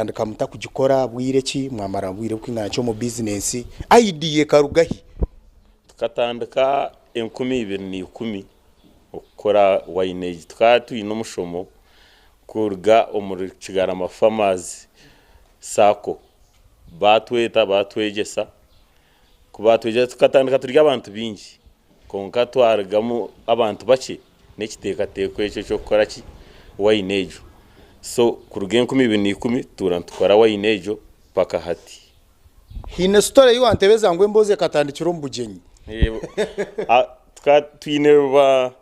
Mwatandika muta kugikora? Bwire ki? Mwamara bwire burikwingana ki omu bizinesi? Idea ekaruga hi? Tukatandika 2010 okukora wine egi. Tukaba twine omushomo kuruga omuri Kigarama Farmers Sacco. Baatweta baatwegyesa, ku baatwegyesa tukatandika turi abantu baingi kwonka twarugamu abantu bakye n'ekiteekateeko ekyo eky'okukora ki? Wine egyo. So kuruga 2010 tutuura nitukora wine egyo mpaka hati. Haine sitore ei wantebeza ngu emboozi ekatandikira omu bugyenyi. Tukaba twine ba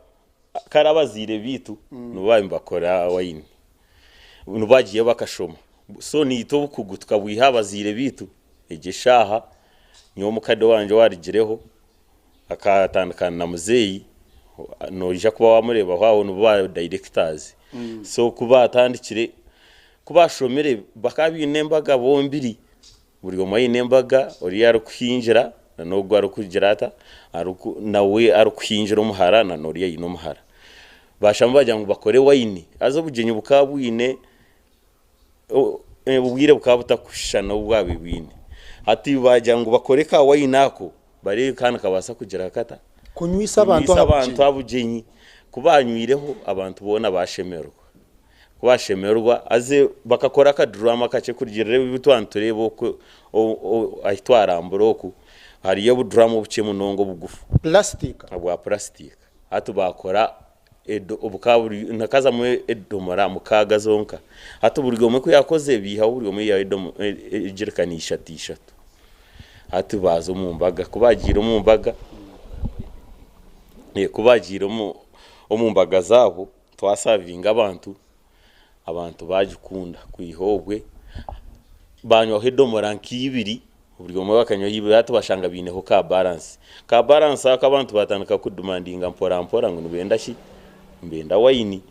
kare abazaire baitu nibo baabaire nibakora wine, nibo baagiire bakashoma. So naitwe obukugu tukabwiha aha bazaire baitu, egyo eshaaha nyowe omukade wangye owaarugireho akatandika na muzeeyi, noija kuba waamureebaho aho nibo ba dayirekitazi. So ku baatandikire, ku baashomire bakaba baine embaga bombiri. Buri omwe aine embaga, oriya arikuhingira na n'ogwo arikugira ata, nawe arikuhingira omuhara na n'oriya aine omuhara. Baasharamu baagira ngu bakore waini haza obugyenyi bukaba bwine, obwire bukaba butakushushana obu bwabaire bwine. Hati baagira ngu bakore ka waini ako bareebe ka nikabaasa kugira kata, Kunywisa abantu aha bugyenyi. Aha bugyenyi. Ku baanywireho abantu boona baashemererwa. Ku baashemererwa haza bakakora akaduraamu kakye kurugiirira ebi twaba nitureeba oku ahu twarambura oku hariyo obuduraamu obukye munonga obugufu. Purasitika. Obwa purasitika. Hati baakora bukaba buri nikazamu edomora mukaaga zonka. Hati buri omwe ku yaakozire baihaho buri omwe yaihaho ejerikani ishatu ishatu. Hati baaza omu mbaga, ku baagiire omu mbaga, ku baagiire omu mbaga zaabo, Twasavinga abantu, abantu bagikunda kwiha obwe banywaho edomora nk'ibiri buri omwe bakanywaho ibiri hati bashanga baineho ka balance. Ka balance ako abantu batandika kudimandinga mpora mpora ngu nibenda ki? Nibenda wayini.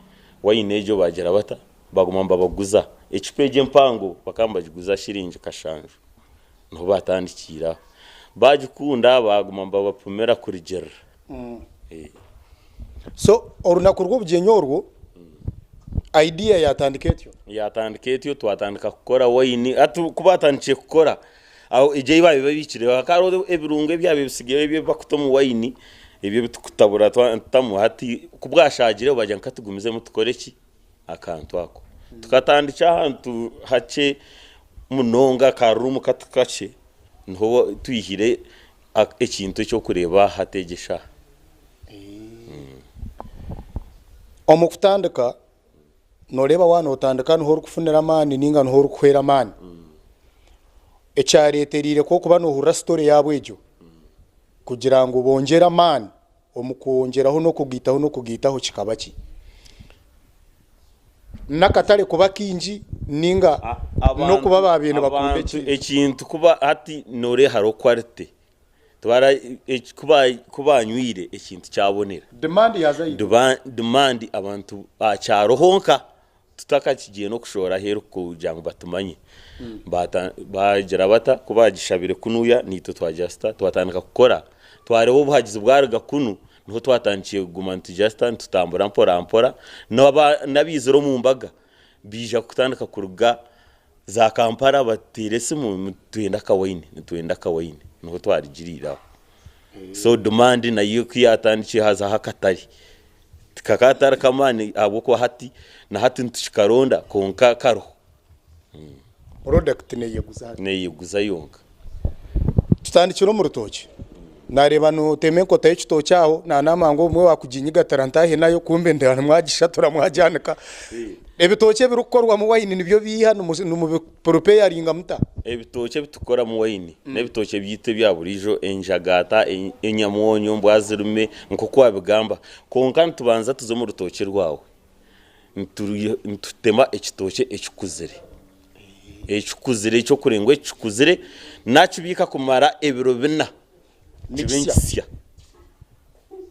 Wayini egyo bagira bata? Baguma nibabaguza. Ecupa egyo empango bakaba nibagiguza shiringi kashanju. Niho batandikiire aho. Bagikunda baguma nibabapimira kurugirira. So orunaku rw'obugyenyi orwo idea yatandika etyo? Yatandika etyo twatandika kukora wayini hati ku batandikire kukora aho egyo ei baabaire babiikireho hakaba hariho ebirungo ebyabaire bitsigaireho ebi barikuta omu wayini ebi ebitukutabura twatamu hati ku bwashaagireho baagira ngu ka tugumizemu tukore ki? Akantu ako. Tukatandikira ahantu hakye munonga ka ruumu kakye niho twihire ekintu eky'okureeba hati egi eshaaha. Omu kutandika, nooreeba waaba nootandika niho orikufunira amaani nainga niho orikuhwera amaani. Ekyareetereire ku orikuba noohurira sitore yaabo egyo kugira ngu bongyere amaani omu kwongyeraho n'okugaitaho n'okugaitaho kikaba ki? N'akatare kuba kaingi nainga n'okuba baabaire nibakunda ekintu? Ekintu kuba hati nooreeba hariho quality ku baanywire ekintu kyabonera. Demand yaaza ahaiguru. Demand abantu aha kyaro honka tutakakigiire n'okushohora aheeru kugira ngu batumanye. Baagira bata ku baagishabire kunuya naitwe twagira tuta twatandika kukora twareeba obuhagizi bwaruga kunu niho twatandikire kuguma nitugira tuta nitutambura mpora mpora n'abaizire omu mbaga baija kutandika kuruga za Kampala bateera esimu nitwenda akawayini nitwenda akawayini niho twarugiriire aho. So demand nayo ku yaatandikire hazaho akatare. Tikakaba katari k'amaani ahabw'okuba hati na hati nitukikaronda kwonka kariho. Product neyeguza hati. Neyeguza yonka. Tutandikire omu rutookye. Nareeba notema enkota y'ekitookye aho nanama ngu obumwe wakuginyigatira ntaahe nayo kumbe ndeeba mwagishatura mwagyanika. Ebitookye ebirikukorwamu wayini nibyo biiha nimubi-preparinga muta? Ebitookye ebi turikukoramu wayini n'ebitookye byaitu ebya buriijo, enjagaata, enyamwonyo, mbwazirume nk'oku waabigamba. Kwonka nitubanza tuza omu rutookye rwawe nitutema ekitookye ekikuzire, ekikuzire eky'okureeba ngu eki kikuzire naakibiika kumara ebiro bina kibe nikisya.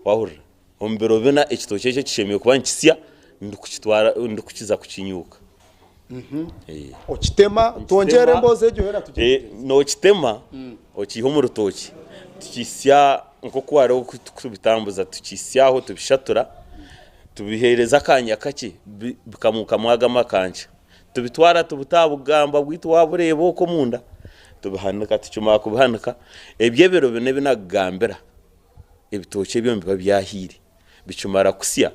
Waahurira? Omu biro bina ekitookye ekyo kishemereire kuba nikisya ndikukitwara ndikukiza kukinyuuka. Okitema, twongyere emboozi egyo hoona tugyetegyereze. Nookitema okiiha omu rutookye tukisya nk'oku hariho oku turikubitambuza tukisyaho tubishatura tubiheereza akanya kakye bikamuukamu ago amakanca. Tubitwara tubuta aha bugamba bwaitu waabureeba okwo omunda, tubihanika tukimara kubihanika, ebyo ebiro bina ebi nakugambira, ebitookye ebyo nibiba byahiire. Bikimara kusya,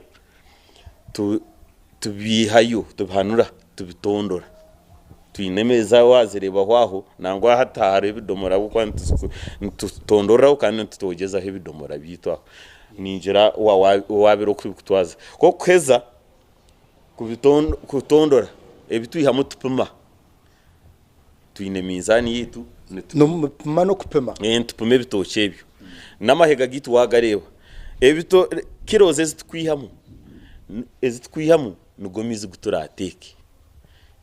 tubiihayo, tubihanura, tubitondora. Twine emeeza waazireebaho aho, nangwa hati hariho ebidomora ahabw'okuba nitutondoreraho kandi nitutogyezaho ebidomora byaitu aho. Ningira waabire oku turikutwaza. Ku orikuheza kubitondora, ebi twihamu tupima. Twine minzaani yaitu. Nimupima n'okupima? Nitupima ebitookye ebyo. N'amahega gaitu waagareeba, kilos ezi turikwihamu, ezi turikwihamu nigo maizi agu turaateeke.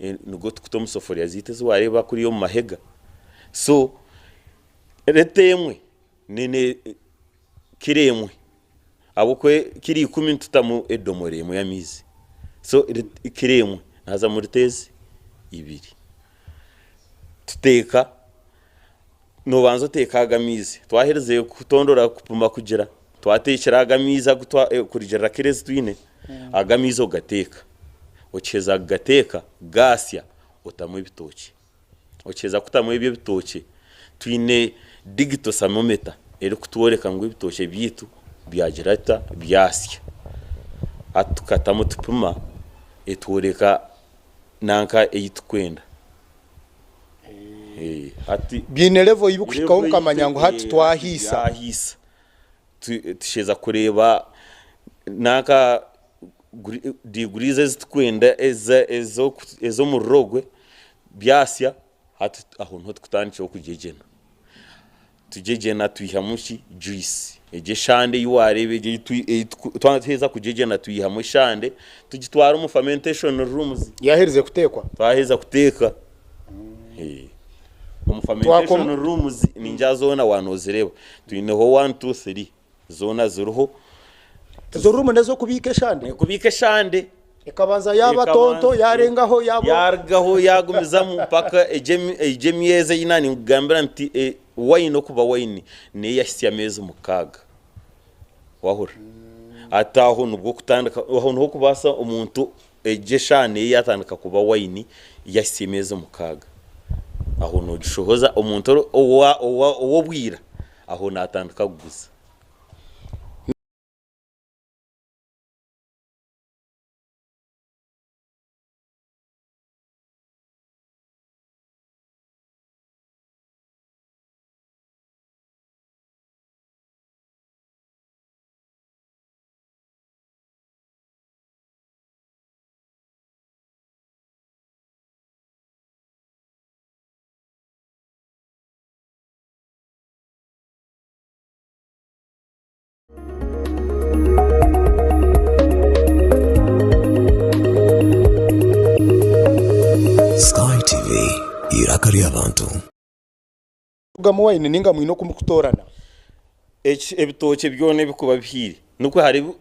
Nigo turikuta omu sefuriya zaitu ezi waareeba kuriya omu mahega. So rita emwe kiro emwe ahabw'okuba kiro ikumi nitutamu edomora emwe y'amaizi. So kiro emwe nihazamu rita ezi ibiri. Tuteeka, noobanza oteeka aga amaizi, twaherize kutondora kupima kugira, twateekire aga amaizi agu kurugiirira kiro ezi twine, aga amaizi ogateeka. Okiheza kugateeka, gaasya, otamu ebitookye. Okiheza kutamu ebyo ebitookye, twine digital thermometer erikutworeka ngu ebitookye byaitu byagira bita, byasya. Hati tukatamu tupima, etworeka nanka ei turikwenda. Hati Biine level ei birikuhikaho mukamanya ngu hati twahiisa. Twahiisa. Tusheza kureeba nanka degrees ezi turikwenda ez'omuriro ogwe byasya hati aho niho turikutandikira kugyegyena. Tugyegyena twihamu ki? Juice. Egyo eshande ei waareeba egyo ei twaheza kugyegyena twihamu eshande tugitwara omu fermentation rooms. Yaaherize kuteekwa? Twaheza kuteeka. Omu fermentation rooms ningira zoona waaba noozireeba twineho one, two, three zoona ziriho. Ezo ruumu n'ez'okubiika eshande? Kubiika eshande. Ekabanza yaaba tonto yaarengaho yaaba. Yaarugaho yaagumizamu mpaka egyo emyezi ei naaba ninkugambira nti wayini okuba wayini neeyahitsya ameezi mukaaga. Waahurira? Hati aho nibwo okutandika aho niho okubaasa omuntu egyo eshaaha neyo yaatandika kuba wayini yahitsya emyezi mukaaga. Aho noogishohoza omuntu ow'obwira aho naatandika kuguza. Sky TV, eiraka ry'abantu. Kurugamu wayini ninga mwine oku murikutoorana? Eki ebitookye byona ebikuba bihiire nikwo hariho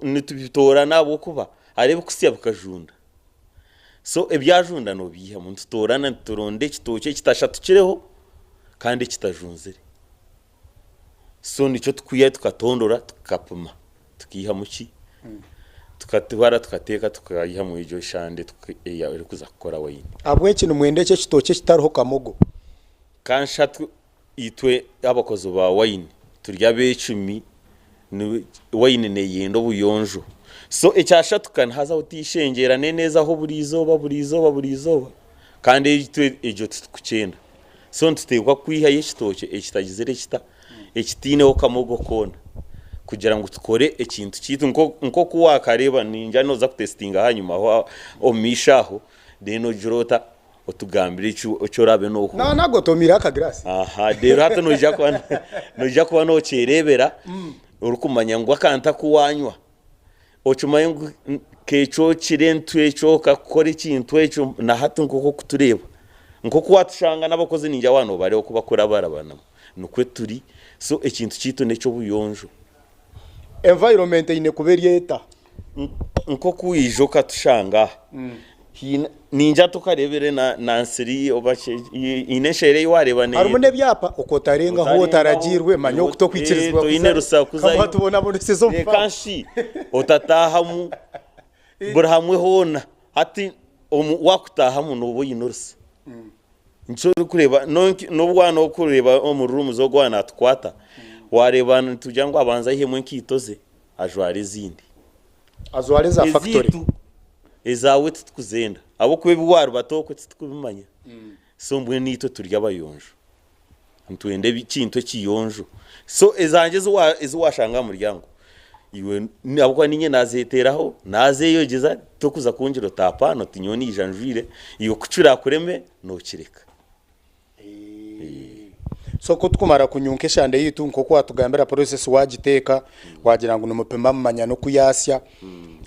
nitubitoorana ahabw'okuba hariho ebikusya bikajunda. So ebyajunda noobiihamu. Nitutoorana nituronda ekitookye ekitashatukireho kandi ekitajunzire. So nikyo tukwihayo tukatondora tukapima tukiihamu ki? Tukatwara tukateeka tukaihamu egyo eshande erikuza kukora wayini. Ahabw'enki nimwenda ekyo ekitookye ekitariho kamogo? Kanshatu itwe abakozi ba wayini turi abecumi, wayini neyenda obuyonjo. So ekyashatu ka nihazaho otishengyera nenezaho buri izooba buri izooba buri izooba kandi itwe egyo titukukyenda. So nituteekwa kwihayo ekitookye ekitagizire kita, ekitaineho kamogo koona kugira ngu tukore ekintu kyaitu nk'oku waakareeba ningira nooza kutesitinga ahanyima aho omu maisho aho then ogire ota otugambire eki oraabe noohurira. Na nagotomiire akagirasi. Aha reero hati noija kuba noija kuba nookyereebera orikumanya ngu akantu aku waanywa Okimanye ngu kekyokire nitwekyoka kukora ekintu ekyo na hati nk'oku orikutureeba. Nk'oku waatushanga n'abakozi ningira waaba noobareeba oku bakurabarabanamu, nikwo turi. So ekintu kyaitu n'eky'obuyonjo. Environment eine kuba eri eta? Nk'oku waija okatushanga aha, haine ningira tokareebire na nsiri oba ki, haine ensheera ei waareeba Harimu n'ebyapa oku otarengaho otaragiirwe manya oku tokwikirizibwa Toine rusa kuzayo. Kaba tubonabonesize omu Reka faamu. nshi otataahamu buri hamwe hoona. Hati. Omu wakutahamu noba oyine orusa. Nikyo orikureeba n'obu waaba orikureeba omu rooms ogu waaba natukwata, wareeba nitugira ngu abanze aihemu enkaito ze ajware ezindi. Ajware eza factory. Ezaitu ezaawe titukuzenda ahabw'okuba ebi waaribata okwe titukubimanya. So mbwenu itwe turi abayonjo. Nitwenda ekintu ekiyonjo. So ezangye ezi washanga aha muryango, iwe ahabw'okuba niinye naazeteeraho, naazeyogyeza, torikuza kungira oti apaana oti nyowe naija njwire, iwe ku kirakureme nookireka. So ku tukumara kunyunka eshande yaitu nk'oku watugambira process wagiteeka, wagira ngu nimupima mumanya n'oku yaasya,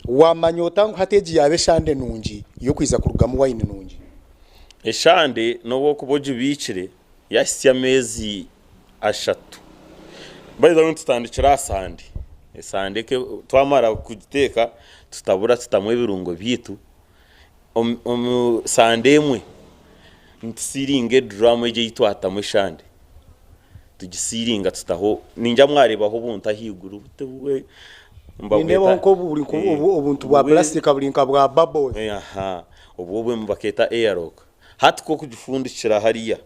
wamanya ota ngu hati egi yaaba eshande nungi y'okwija kurugamu wayini nungi? Eshande n'obu orikuba ogibiikire yahitsya ameezi ashatu. By the way nitutandikira aha sande. Esande twamara kugiteeka tutabura tutamu ebirungo byaitu. Omu sande emwe nitusiiringa eduraamu egyo ei twatamu eshande. Tugisiiringa tutaho, ningira mwareebaho obuntu ahaiguru buti bwe Nindeebaho nk'oburi obuntu bwa purasitika buri nka bwa bubbles. Aha, obwo obwe nibakeeta airlock. Hati ku orikugifundikira hariya,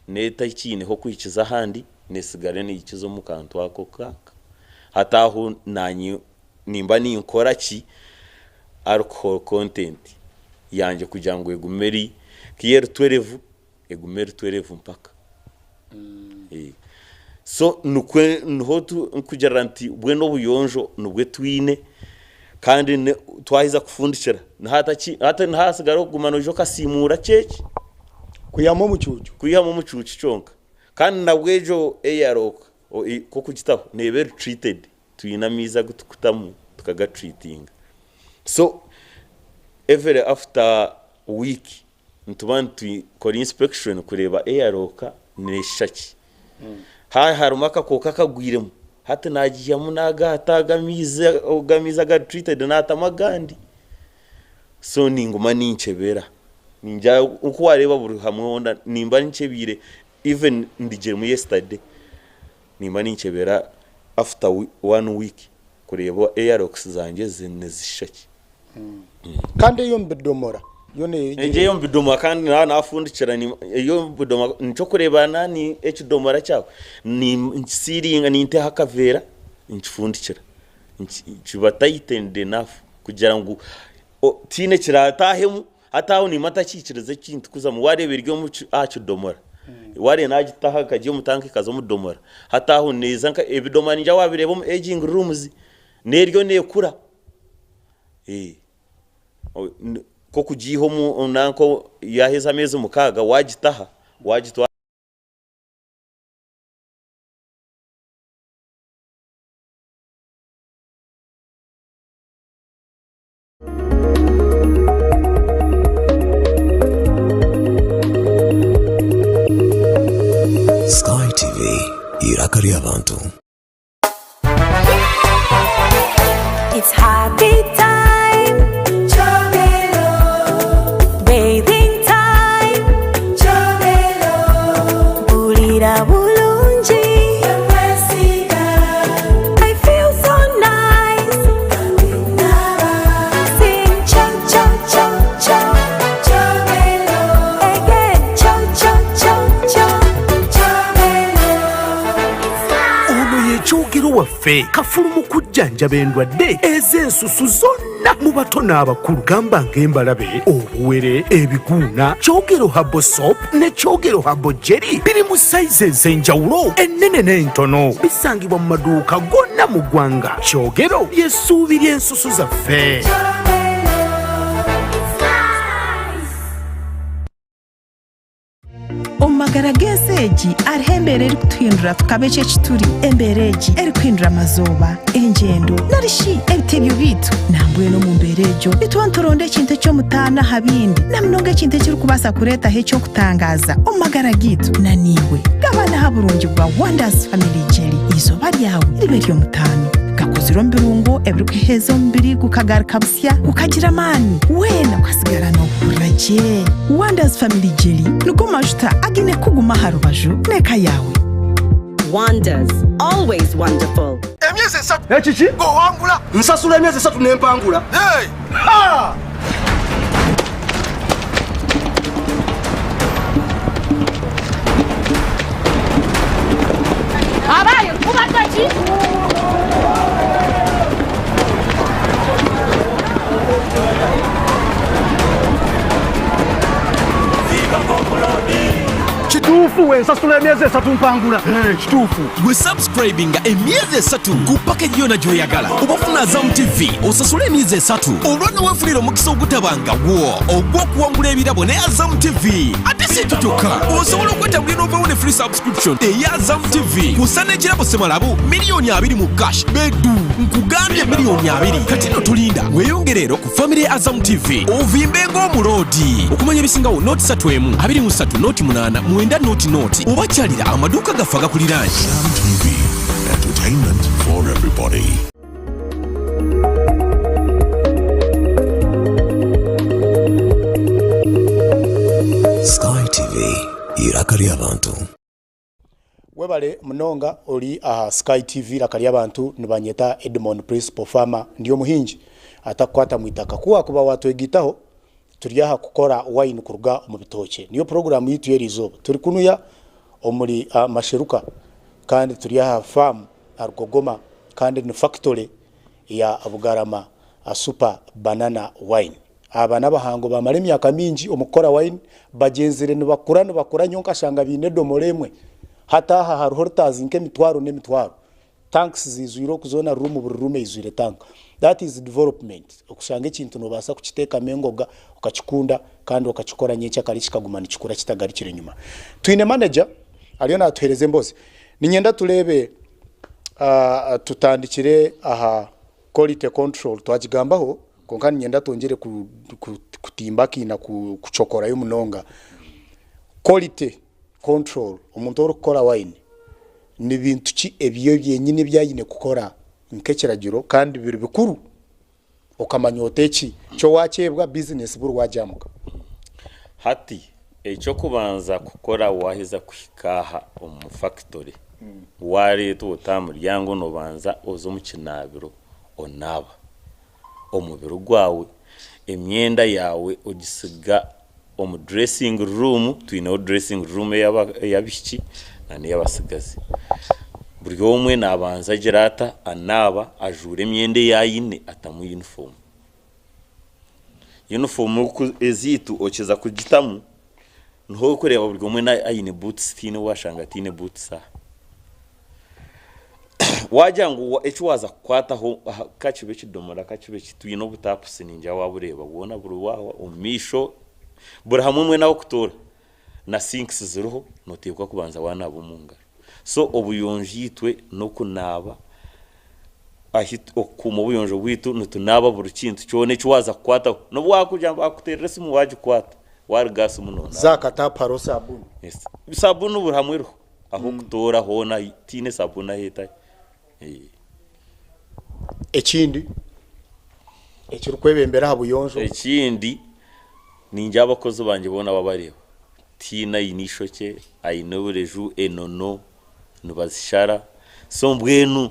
neeta ekiine h'okuhikiza ahandi, neesigara neehikiza omu kantu ako kaaka. Hati aho naanye nimba ninkora ki? Alcohol content yangye kugira ngu egume eri nk'eya eri twerevu, egume eri twerevu mpaka. So nikwe niho ndikugira nti bwenu obuyonjo nibwe twine kandi twaheza kufundikira hati nihasigara okuguma noija okasiimuura kyeki? Kwihamu omucuucu. Kwihamu omucuucu kyonka. Kandi nabwo egyo airlock nk'okugitaho neeba eri treated, twine amaizi agu turikutamu tukagatreatinga. So every after week nituba nitukora inspection kureeba airlock neeshusha ki. Haaba harimu akakooko akagwiremu, hati naagiihamu naagata aga amaizi aga amaizi agari treated naatamu agandi. So ninguma ninkyebera, ningira oku waareeba buri hamwe hoona nimba nkyebiire even ndigiremu yesterday, nimba ninkyebera after one week kureeba airlocks zangye nizishusha ki. Kandi ey'omu bidomora yo Egyo ey'omu bidomora kandi naaba naafundikira ey'omu bidomora nikyo kureeba naani ekidomora kyawe ninkisiiringa ninteho akaveera nkifundikira kiba tightened enough kugira ngu tihaine ekiraatahemu hati aho nimba ntakiikiriza ekintu kuzamu waareeba eri aha kidomora waareeba naagitaho ekagya omu tanka ekaza omu domora hati aho neeza nka ebidomora ningira waabireeba omu aging rooms n'eryo neekura. Nk'okugiiha omu nanka yaaheza ameezi mukaaga waagitaha waagitwara. Sky TV, eiraka ry'abantu. It's happy time, Chomelo. Bathing time, Chomelo. Mpurira bulungi, I feel so nice. Sing cho cho cho cho, Chomelo. Again, cho cho cho cho, Chomelo. Ono ye Kyogero waffe kafulu mu kujjanjaba endwadde ez'ensusu zonna mu bato n'abakulu gamba ng'embalabe, obuwere, ebiguuna. Kyogero Herbal Soap ne Kyogero Herbal Jelly biri mu sayizi ez'enjawulo ennene n'entono. Bisangibwa mu maduuka gonna mu ggwanga. Kyogero ly'essuubi ly'ensusu zaffe. Omu magara g'ensi egi hariho embeera erikutuhindura tukaba eki eki turi. Embeera egi erikuhindura amazooba, engyendo, nari shi ebitebyo byaitu. Nambwenu omu mbeera egyo nituba nituronda ekintu eky'omutaano aha bindi, na munonga ekintu ekirikubaasa kureetaho eky'okutangaaza omu magara gaitu. Na naiwe gabana aha burungi bwa Wonders Family Jelly. Eizooba ryawe ribe ery'omutaano. Gakozirwe omu birungo ebirikuheeza omubiri gukagaruka busya, gukagira amaani, weena okasigara noohurira gye. Wonders Family Jelly nigo majuta againe kukuguma aha rubaju n'eka yaawe. Wonders, always wonderful. Emyezi esatu. Ekiki? Ng'owangula. Nsasula emyezi esatu ne mpangula. Hey! Ha! Kituufu wensasula emyezi esatu mpangula. Eh, kituufu. Gwe subscribinga emyezi esatu ku package yona gyoyagala oba ofuna Azam TV osasule emyezi esatu olwo newefunira omukisa ogutabangawo ogw'okuwangula ebirabo ne Azam TV. Ate si ekyo kyokka, osobola okwetabulira n'ovawo ne free subscription eya Azam TV kusa n'ekirabo semalabu 20,000,000 mu cash bedu. Nkugambye 20,000,000. Kati no tulinda weeyongere ero ku famire ya Azam TV ovimbe ng'omuloodi. Okumanya ebisingawo noti satu emu abiri mu satu noti munaana mwenda noti noti oba kyalira amaduuka gaffe agakuliraanye. Azam TV, entertainment for everybody. Sky TV, iraka ry'abantu. Webale munonga ori aha Sky TV Iraka ry'abantu nibanyeta Edmond Principal Farmer ndi omuhingi atakukwata mwitaka ku wakuba watwegaitaho turi aha kukora wine kuruga omu bitookye niyo puroguramu yitu y'erizooba turi kunuya omuri Masheruka kandi turi aha faamu aha Rugogoma kandi ni fakitore ya Bugarama Super Banana Wine. Aba n'abahangu baamara emyaka mingi omu kukora wayini, bagyenzire nibakura nibakura nyowe nkashanga baine edomora emwe. Hati aha hariho litaazi nk'emitwaro n'emitwaro. Tanks ziijwire oku zoona room buri room eijwire tank. That is development, okushanga ekintu noobaasa kukiteekamu engoga okakikunda kandi okakikora nyenkyakare kikaguma nikikura kitagarukire enyima. Twine manager ariyo naatuheereza emboozi. Niinyenda tureebe tutandikire aha Quality control twagigambaho kwonka niinyenda twongyere kutimba akiina kucokorayo munonga. Quality control omuntu orikukora wine ni bintu ki ebyo byenyini ebi aine kukora nk'ekiragiro kandi biri bikuru okamanya oti eki kyo waakyebwa bizinesi buri waagyamuka. Hati Eky'okubanza kukora waaheza kuhika aha omu fakitore, waareetwa ota aha muryango noobanza oza omu kinaabiro onaaba omubiri gwawe, emyenda yaawe ogisiga omu dressing room, twineho dressing room ey'abaishiki n'ey'abatsigazi. Buri omwe naabanza agira ata, anaaba, ajuura emyenda ei aine atamu yunifoomu. Yunifoomu ezaitu okiza kugitamu niho orikureeba buri omwe aine buutusi tihaine ou waashanga ataine buutusi aha. Waagira ngu eki waaza kukwataho ka kibe ekidomora ka kibe ki twine obutapusi ningira waabureeba bwona buri aho omu maisho buri hamwe mbwenu ah'okutoora na sinks ziriho nooteekwa kubanza waanaaba omu ngaro. So obuyonjo itwe n'okunaaba ahi okukuuma obuyonjo bwaitu nitunaaba buri kintu kyona eki waaza kukwataho. N'obu waakugira ngu baakuteerera esimu waagikwata, waaruga aha simu noonaaba. Zaaka taapu hariho saabuuni. Yes. Saabuuni buri hamwe eriho. Ah'okutoora hoona tihaine saabuuni ahu etari. Ekindi ekirikwebembera aha buyonjo. Ekindi ningira abakozi bangye boona wabareeba tihaine aine eishokye, aine obureju, enono nibazishara so mbwenu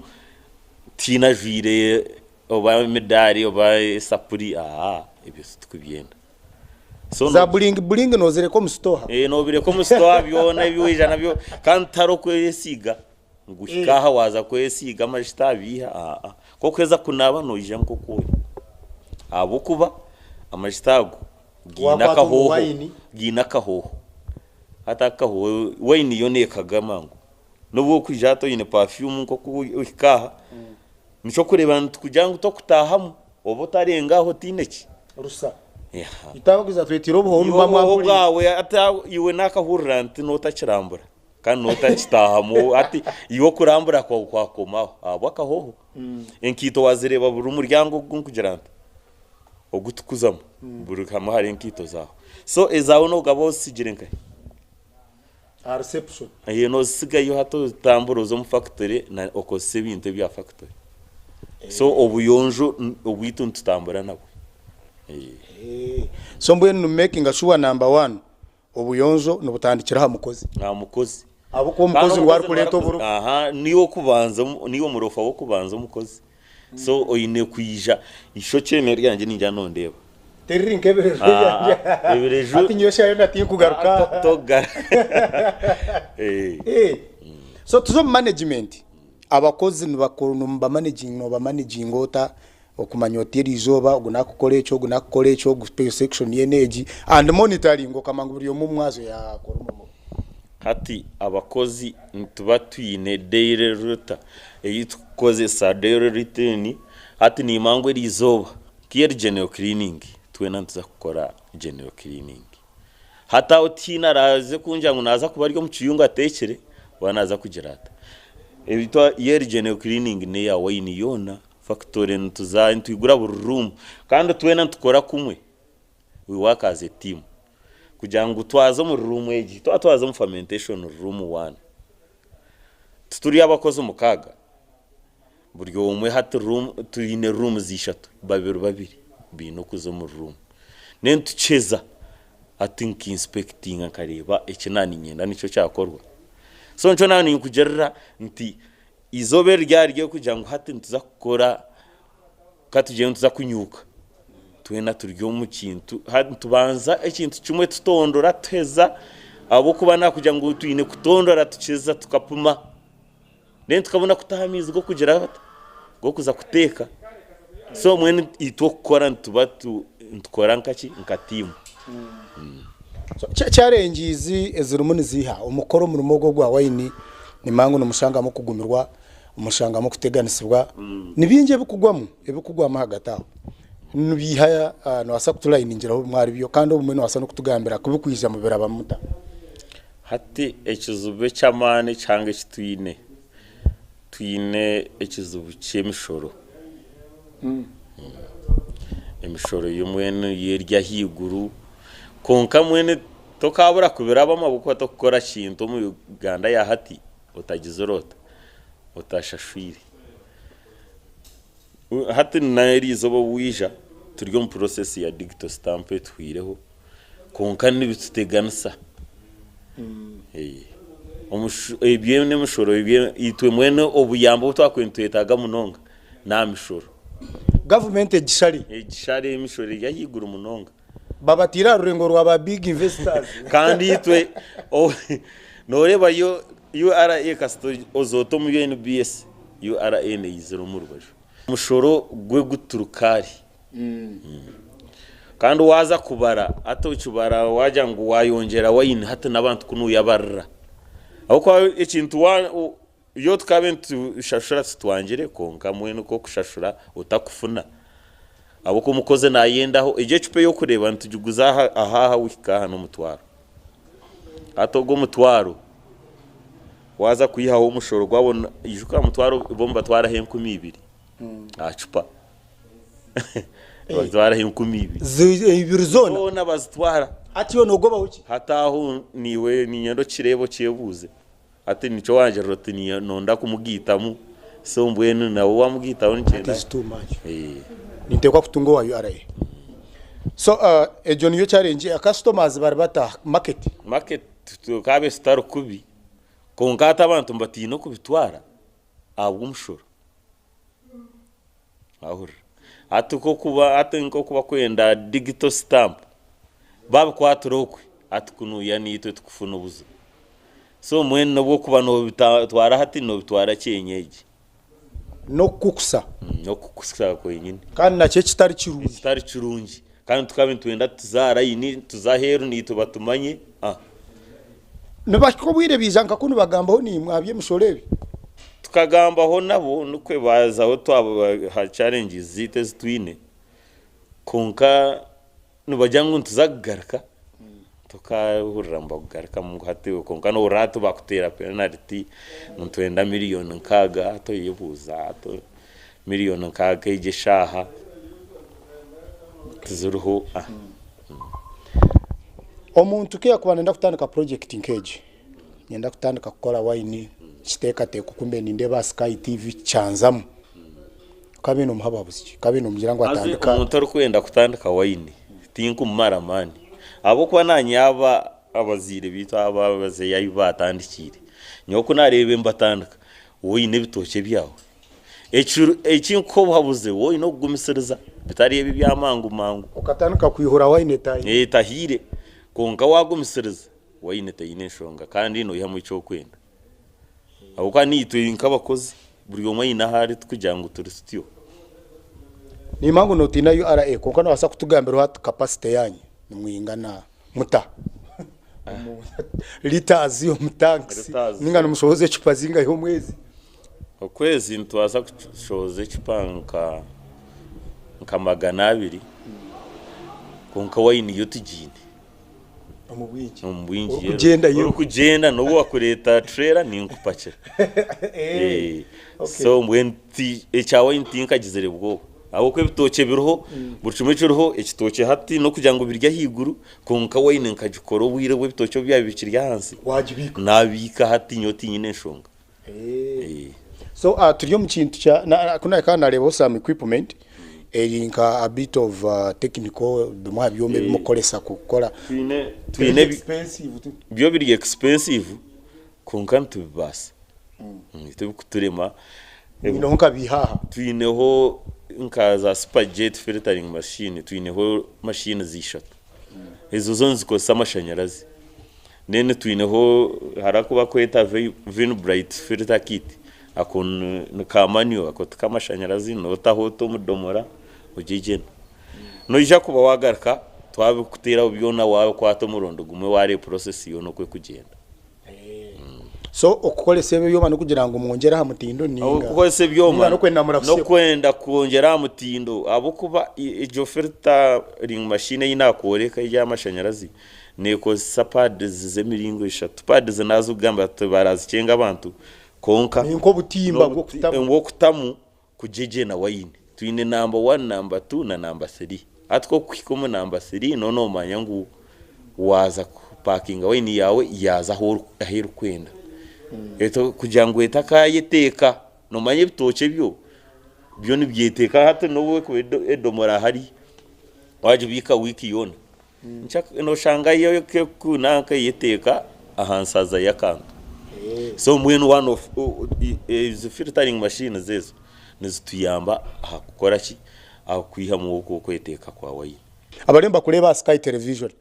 tihaine ajwaire oba emidaari oba esapuri aa ebyo titukubyenda. So Za buringi buringi nozireka omu sitoha. Nobireka omu sitoha byona ebi waija nabyo kandi tihariho kwesiiga. Ngu hika aha waaza kwesiiga amajuta abiiha, aa. Ku orikuheza kunaaba noija nk'oku ori. Ahabw'okuba amajuta ago gaine Waakwata omu akahooho, waini. gaine akahooho. Hati ako kahooho, waini yo neekaga mangu. N'obu orikwija hati oine perfume nk'oku ohika aha, nikyo orikureeba nitukugira ngu tokutaahamu, obe otarenga aho otaine ki? Rusa. Itwe twetire obuhoho Iwe nimuba obuhoho mwahuriire. bwawe hati iwe naakahurira nti nootakirambura. Kandi notakitahamu hati iwe okurambura kwawe kwakomaho ahabw'akahoho. Enkaito wazireeba buri muryango ogu nkugira nti ogu tukuzamu buri hamwe hariho enkaito zaawe. So ezaawe nogaba ozitsigire nkahi? Aha reception. Eeh nozisigayo hati otambura oze omu factory okozese ebintu ebya factory. So obuyonjo obwitu nitutambura nabwo. So mbwenu ni makinga sure number one Obuyonjo nibutandikira aha mukozi. Aha mukozi. Ahabw'okuba omukozi niwe arikureeta oburofa. Aha, niiwe okubanza, niiwe omurofa w'okubanza omukozi. So oine kwija, eishokye n'eryangye ningira nondeeba. Teriri nk'ebireju ebyangye. Ebireju. Hati nyowe eshaaha yoona tinkugaruka. Tokugaruka. So tuze omu management. Abakozi nibamanaginga, nobamanaginga ota? Okumanya oti eri izooba ogu nakukora eki, ogu nakukora eki, ogu section ye n'egi and monitoring okamanya ngu buri omwe omu mwazo yakora omurimo gwe. Hati abakozi nituba twine daily rota ei tukukozesa daily routine hati niimanya ngu eriizooba nk'iyo eri general cleaning twena nituza kukora general cleaning. Hati aho tihaine araaze kungira ngu naaza kuba ari omu kiyungu ateekire oba naaza kugira ata. Yo eri general cleaning n'eya wine yoona, factory nituza nitwigura buri room kandi twena nitukora kumwe. We work as a team kugira ngu twaza omu room egi, twaba twaza omu fermentation room one, tituri abakozi mukaaga, buri omwe hati room twine rooms ishatu, babiri babiri baine okuza omu room. Then tukyeza hati nka inspectinga nkareeba eki naaniinyenda nikyo kyakorwa. So nikyo naaba ninkugirira nti eizooba eri ryaba riri ery'okugira ngu hati nituza kukora Ka tugire ngu nituza kunyuuka, twena turi omu kintu, nitubanza ekintu kimwe tutondora tuheza ahabw'okuba nakugira ngu twine kutondora tukiza tukapima then tukabona kutaho amaizi g'okugira gata, g'okuza kuteeka. So mbwenu itwe okukora nituba nitukora nkaki, nka tiimu. Challenges ezirimu niziiha omu kukora omurimo ogu ogwa wayini? Nimanya ngu nimushangamu okugumirwa. Omushangamu okuteganisibwa. Ni bingi ebikugwamu, ebikugwamu ahagati aho. Nibiiha, noobaasa kutulayiningiraho bimwe ahari byo kandi obumwe noobaasa n'okutugambira ku birikwija mubirabamu muta? Hati ekizibu eky'amaani ekihango eki twine, twine ekizibu ky'emishoro. Emishoro yo mbwenu yo eri ahaiguru kwonka mbwenu tokaabura kubirabamu ahabw'okuba tokukora kintu omu Uganda ya hati. Otagizire ota? Otashashwire. Hati n'eri izooba obu waija, turi omu process ya digital stamp etuhwireho, kwonka nibituteganisa. Ebyo n'emishoro, itwe mbwenu obuyambi obu twakubaire nitwetaaga munonga n'aha mishoro. Gavumenti egishare. Egishare emishoro eri ahaiguru munonga. Babataire aha rurengo rwa ba big investors. Kandi itwe noreeba yo URA kasita oza ota omu UNBS, URA neyizira omu rubaju. Omushoro gwe guturuka ari. Kandi waza kubara hati okibara wagira ngu wayongyera wayini hati n'abantu ku noyabarira. Ahabw'okuba ekintu yo tukabe nitushashura titwangire kwonka mbwenu ku okushashura otakufuna. Ahabw'okuba omukozi naayendaho, egyo ecupa ey'okureeba nitugiguza aha aha wihika aha n'omutwaro. Hati ogwo omutwaro waaza kwihaho omushoro gwabo, ijuka aha mutwaro bo nibatwaraho 2000 aha cupa. Nibatwaraho 2000. Ibiri zoona? Zoona bazitwara. Hati iwe noogobaho ki? Hati aho naiwe niinyenda okireebe okyebuuze. Hati nikyo wangirira oti nonda kumugaitamu so mbwenu nawe wamugaitaho nikyenda. That is too much. Ninteekwa kutunga owa URA. So egyo niyo challenge, customers bari bata market? Market tukaabe tutari kubi kwonka hati abantu nibatiina okubitwara ahabw'omushoro. Wahurira? Hati nk'okuba hati nk'oku bakwenda digital stamp, babikwatira okwe, hati kunuya naitwe tukufuna obuzibu. So mbwenu n'obu okuba nobitwara hati nobitwara kyenyeji. N'okukukusa. N'okukusa kwenyini. Kandi nakyo ekitari kirungi. Ekitari kirungi. Kandi tukaba nitwenda tuze aha layini, tuze aheeru naitwe batumanye. Nibahika obwire baija nka kunu bagambaho naimwe aha by'emishoro ebi? Tukagambaho nabo nikwo baazaho twabaha challenges zaitu ezi twine kwonka nibagira ngu nituza kugaruka tokahurira ngu bakugarukamu ngu hati kwonka nohurira hati bakuteera penalty ngu nitwenda miriyoni nkaaga hati oyebuuza hati miriyoni nkaaga egi eshaaha tiziriho. Omuntu ku yakuba nayenda kutandika purojekiti nk'egi, niinyenda kutandika kukora wayini, kiteekateeko ku mbaire nindeeba aha Sky TV kyanzamu, okaaba nomuha buhabuzi ki? Okaaba nomugira ngu atandike. Omuntu orikwenda kutandika wayini tinkumumara amaani ahabw'okuba naanye aba abazaire baitu aba abazeeyi ahu baatandikiire, nyowe ku naareeba nibatandika, waaba oine ebitookye byawe, Eki nkuha obuhabuzi, waaba oine okugumisiriza bitari ebi ebya mangu mangu. Okatandika kwihura wayini etahiire. Etahiire, kwonka waagumisiriza, wayini teine nshonga kandi noihamu eki orikwenda. Ahabw'okuba naitwe nk'abakozi buri omwe aine ahu ari tikugira ngu turi tutyo. Nimanya ngu nootiina URA kwonka noobaasa kutugambiraho hati capacity yaanyu nimwingana muta? Litres omu tanks Litres. ninga nimushohoza ecupa zingahi omwezi? Okwezi nitubaasa kushohoza ecupa nka nka 200 kwonka wayini yo tugiine. Omu bwingi. Omu bwingi. Orikugyenda yo. Orikugyenda n'obu wakureeta trailer ninkupakira. Eh, okay. So mbwenu ti ekya wayini tinkagizire bwoba. Ahabw'okuba ebitookye biriho, buri kimwe kiriho, ekitookye hati n'okugira ngu biri ahaiguru, kwonka wayini nkagikora obwire bw'ebitookye obu byaba bikiri ahansi, Wagibiika. naabiika hati nyowe tinyine nshonga. Eh. So uh, turi omu kintu kya na- ku nahika nareebaho some equipment eri nka a bit of uh, technical bimwe aha byoma ebi mukukoresa kukora Twine twine ebi- expensive tu. byo biri expensive kwonka nitubibaasa. Tibikuturema. Mwineho nka biiha aha? Twineho nka za super jet filtering machine, twineho machines ishatu. Ezo zo nizikozesa amashanyarazi. Then twineho hariho aku bakweta Vinbright filter kit, ako ni ka manual, ako ti k'amashanyarazi, nootaho ota omu domora ogyegyena. Noija kuba waagaruka twabikuteeraho byona waakwata omurundi gumwe waareeba process yoona oku erikugyenda. So okukoresa ebyo byoma n'okugira ngu mwongyere aha mutindo ninga Okukozesa ebyoma ninga n'okwenda murahusye n'okwenda kwongyera aha mutindo ahabw'okuba egyo filtering machine ei naakworeka ey'amashanyarazi neekozesa pads z'emiringo eshatu. Pads naaza kugamba tibarazikyenga abantu kwonka Ni nk'obutimba bw'okutamu. bw'okutamu kugyegyena wayini. Twine namba wani, namba tu na namba siri. Hati ku orikuhika omu namba siri nooba noomanya ngu waaza kupakinga wayini yaawe yaaza ahu erikwenda. Kugira ngu etakayeteeka, noomanya ebitookye byo, byo nibyeteeka hati n'obu erikuba edomora hariya, waagibiika wiiki yoona, Noshanga yo nanka eyeteeka aha nsaza y'akantu. So mbwenu one of ezi filtering machines ezo nizituyamba aha kukora ki? Aha kwihamu okwo okweteeka kwa wayini. Abariyo nibakureeba aha Sky Television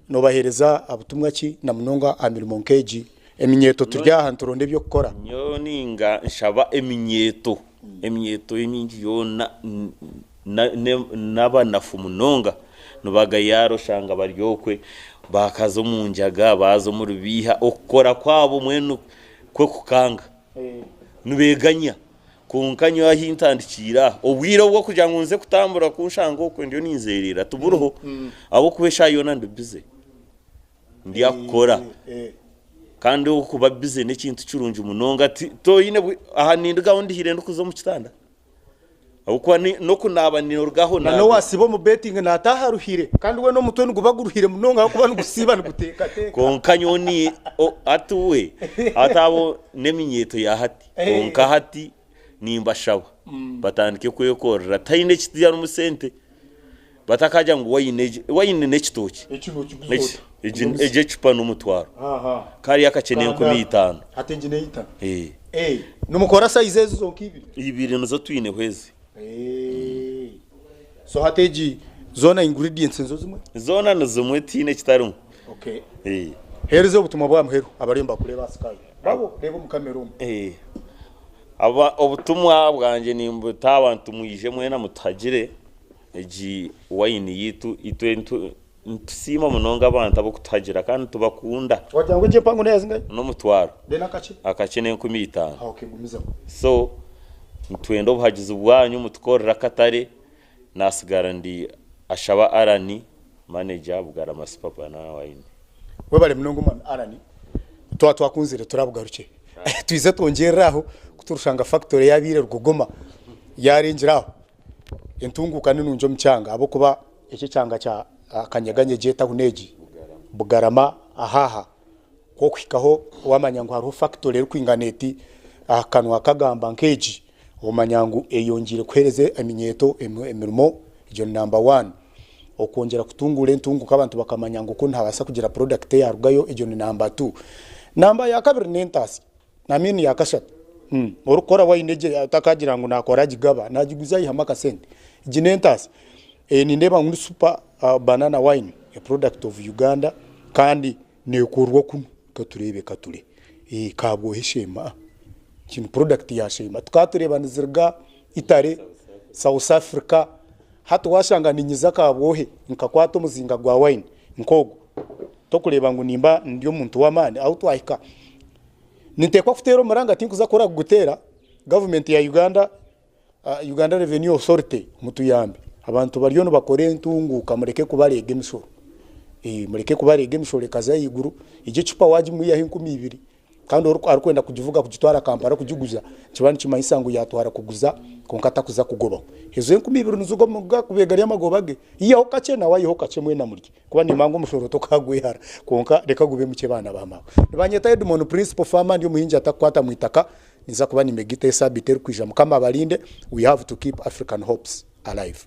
nobaheereza butumwa ki na munonga aha mirimo nk'egi? Eminyeeto turi aha nituronda eby'okukora. Nyowe ninga nshaba eminyeeto, eminyeeto emingi yoona N'abanafu munonga nibagayaara oshanga bari okwe bakaza omu njaga baaza omu rubiiha okukora kwabo mbwenu kwo kukanga nibeganya kwonka nyowe ahu ntandikiire aha obwire obw'okugira ngu nze kutambura kunshanga okwe ndiyo ninzereera tiburiho ahabw'okuba eshaaha yoona ndi bize ndi aha kukora kandi okuba bize n'ekintu kirungi munonga toine aha nindugaho ndihire ndikuza omu kitanda. Ahabw'okuba ni- n'okunaaba nirugaho Na naabe. n'owaasiiba omu betting naataaha aruhire kandi weena omutwe niguba guruhire munonga ahabw'okuba nigusiiba niguteekateeka. Kwonka nyowe ni o- hati we hati abo n'eminyeeto ya hati kwonka hati nimbashaba batandike kwekorera tihaine ekitarimu sente batakagira ngu wayine egi wayine n'ekitookye Eki nookiguza Eki- ota? egi egi ecupa n'omutwaro kariya akakye n'enkumi itaano. Hati egi n'eitaano. Eh. Eh, nimukora sayizi ezi zonka ibiri? Ibiri nizo twineho ezi. Eh. So hati egi zoona ingredients nizo zimwe? Zoona ni zimwe tihaine ekitarimu. Okay. Eh. Heereza obutumwa bwa muheru abariyo nibakureeba aha Sky. Babo reeba omu kamera omu. Eh. Aba obutumwa bwangye nimbuta aha bantu mwije mwena mutuhagire egi wayini yitu itwe nitu Nitusiima munonga abantu ab'okutuhagira kandi nitubakunda. Wagira ngu egyo empango neya zingahi? N'omutwaro. Then akakye? Akakye n'enkumi itaano. Okay, gumizamu. So nitwenda obuhagizi bwanyu mutukorere akatare. Nasigara ndi Ashaba Allan, manager Bugarama Super Banana Wine. Webale munonga omwami Allan, twaba twakunzire turabugarukye twize twongyerere aho kuturushanga factory eyabaire Rugogoma yarengire aho. Entunguuka ni nungi omu kyanga ahabw'okuba eki ekyanga kya Kanyeganyegye etawuni egi Bugarama ahaaha ku orikuhikaho waamanya ngu hariho fakitori erikwingana eti aha kanwa kagamba nk'egi omanya ngu eyongyeire kuheereza eminyeeto emirimo egyo ni namba wani. Okwongyera kutunguura entunguuka abantu bakamanya ngu kunu nihabaasa kugira porodakiti eyaarugayo egyo ni namba tu. Namba ya kabiri n'entaasya. I mean ya kashatu orikukora wine egye atakagira ngu nakora agigaba nagiguza ayihamu akasente egi n'entaasa nindeeba ngu ni super banana wine a product of Uganda kandi nekorwa kunu katureebe kature kabwohe esheema egi ni product ya sheema tukaba tureeba niziruga Italy, South Africa hati washanga ninyiza kabwohe nkakwata omuzinga gwa wine nk'ogu. Tokureeba ngu nimba ndi omuntu w'amaani ahu twahika ninteekwa kuteera omuranga tinkuza kukora kuguteera gavumenti ya Uganda Uganda Revenue Authority mutuyambe abantu bariyo nibakora entunguuka mureke kubareega emishoro mureke kubareega emishoro ekaza ahaiguru egyo ecupa wagimwihaho 2000 Kandi orikwenda kugivuga kugitwara Kampala kugiguza nikiba nikimanyisa ngu yaatwara kuguza kwonka atakuza kugobaho. Ezo 2000 nizo gakubaire gari amagoba ge. Ihaho kakye nawe aiheho kakye mwena murye. Kuba nimanya ngu omushoro tokaagwehara kwonka reka gube mukye baana ba maawe. Nibanyeta Edmond Principal Farmer ndi omuhingi atakukwata mu itaka ninza kuba nimegita esaabiiti erikwija. Mukama abarinde we have to keep African hopes alive.